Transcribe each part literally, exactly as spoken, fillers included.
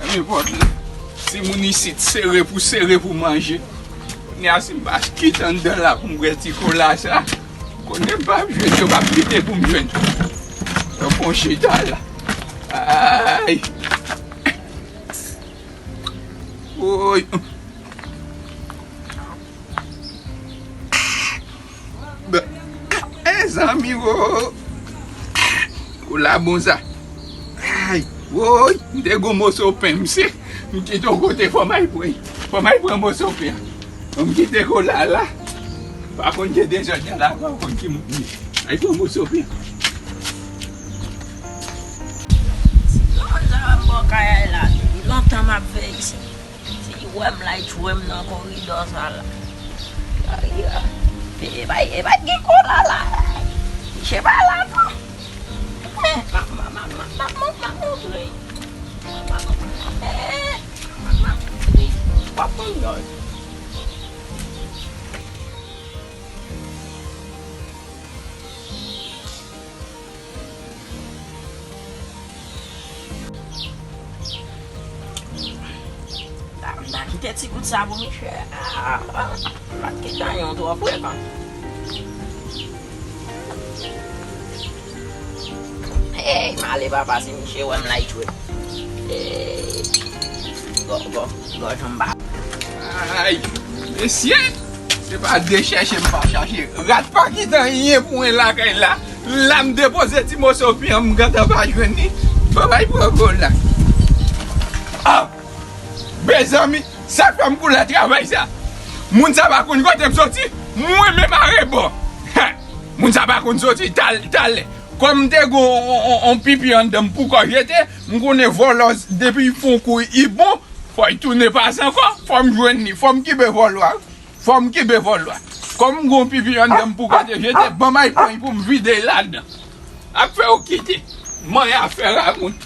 Nenpòt la. Timoun isit sere pou sere pou manje. Kounye a si m pa kite anndan la pou m bwè ti kola sa, konnen m p ap jwenn, yo p ap kite pou m jwenn. Yo fon chita la. Ay. Woy. Mezanmi wo. Kola bon sa. Ay, woy, m te gon moso pen, misye. M kite yon kote, fò m al pran. Fò m al pran moso pen. M kite kola la. Pa konn gen dezòd nan la, pa konn ki moun li. Al pran moso pen. Lontan m ap veye isi. Si li wè m la, li tchwe m nan koridò sa la. Ay, ay. E pa, e pa gen kola la. Misye pa la non. Eh, ma, ma, ma, ma, ma, ma, ma montre. Ma, ma, ma, eh, ma, ma, w ap konn dòl. M ta, m ta kite ti gout sa pou Michè. Ah, ah, m pa t kite anyen twò frekan. Hey, m ale papa, si Michè wè m la, li tchwe. Hey, gò, gò, gò, janm pa. Ay, mesye, se pa de chèche m pa chache. Rat pa kite anyen pou mwen lakay la. La m depoze ti moso pen an, m gentan pa jwenn li. Bon, bay pran gòl la. Ah! Mezanmi, sa k fè m koule travay sa? Moun sa pa konn kote m soti, mwen menm arebò. Hen! Moun sa pa konn soti tal-, talè. Kòm m te gon on, on, on pipi anndan m poukò jete, m konnen vòlò depi l fè on kou li bon, fò l tounen pase ankò, fò m jwenn li, fò m kenbe vòlò a. Fò m kenbe vòlò a. Kòm m gon pipi anndan m pou kote jete, ban m al pran l pou m vide l ladan. Ap fè yo kite. Manyen afè a moun.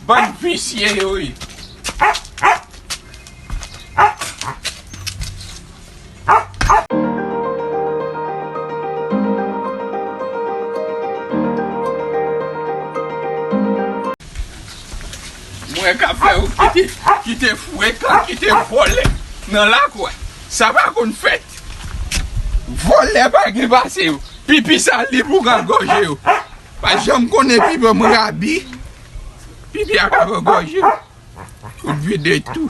Bann visye yo ye. Mwen ka fè yo kite, kite frekan, kite vòlè nan lakou a. Sa pa konn fèt. Vòlè pa gen pase yo. Pipi sa li pou ka gòje yo. Pa janm konnen pipi m rabi. Pipi a ka gòje yo. Tout vide tou.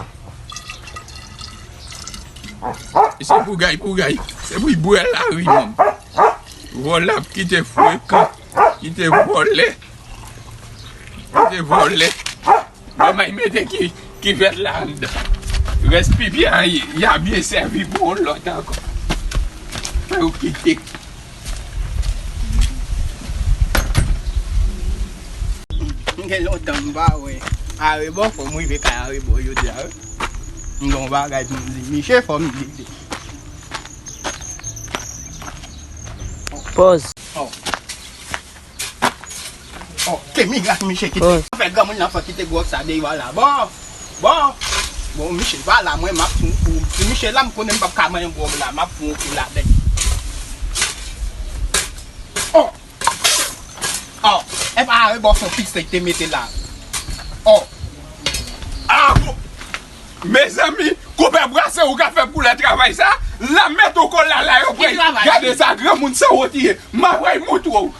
E se pougay, pougay. Se pou y bwè lari menm. Vòlè ap kite frekan. Kite vòlè. Kite vòlè. Manman y mete ki, kivèt la anndan. Rès pipi a, y a byen sèvi pou yon lòt ankò. Fè yo kite. M gen lontan m pa wè arebò, fò m rive kay arebò jodi a wi. M gen yon bagay pou m di Miche, fò m di li. Pòz. Oh. Oh, ke mirak Miche kite. Pòz. Fè granmoun nan fò kite gwòg sa deyò la. Bon. Bon. Bon, Miche pa la, mwen m ap fè yon kou. Si Miche la, m konnen m p ap ka manyen gwòg la, m ap fè yon kou ladan. Oh! Oh! E pa arebò, se yon pik sèk te mete la. Oh! Ah, bon. Mezanmi, konpè Brase ou ka fè pou lè travay sa, l ap mete w kola la yo prè. Ki travay? Gade sa granmoun sanwont ye. M ap pral montre w.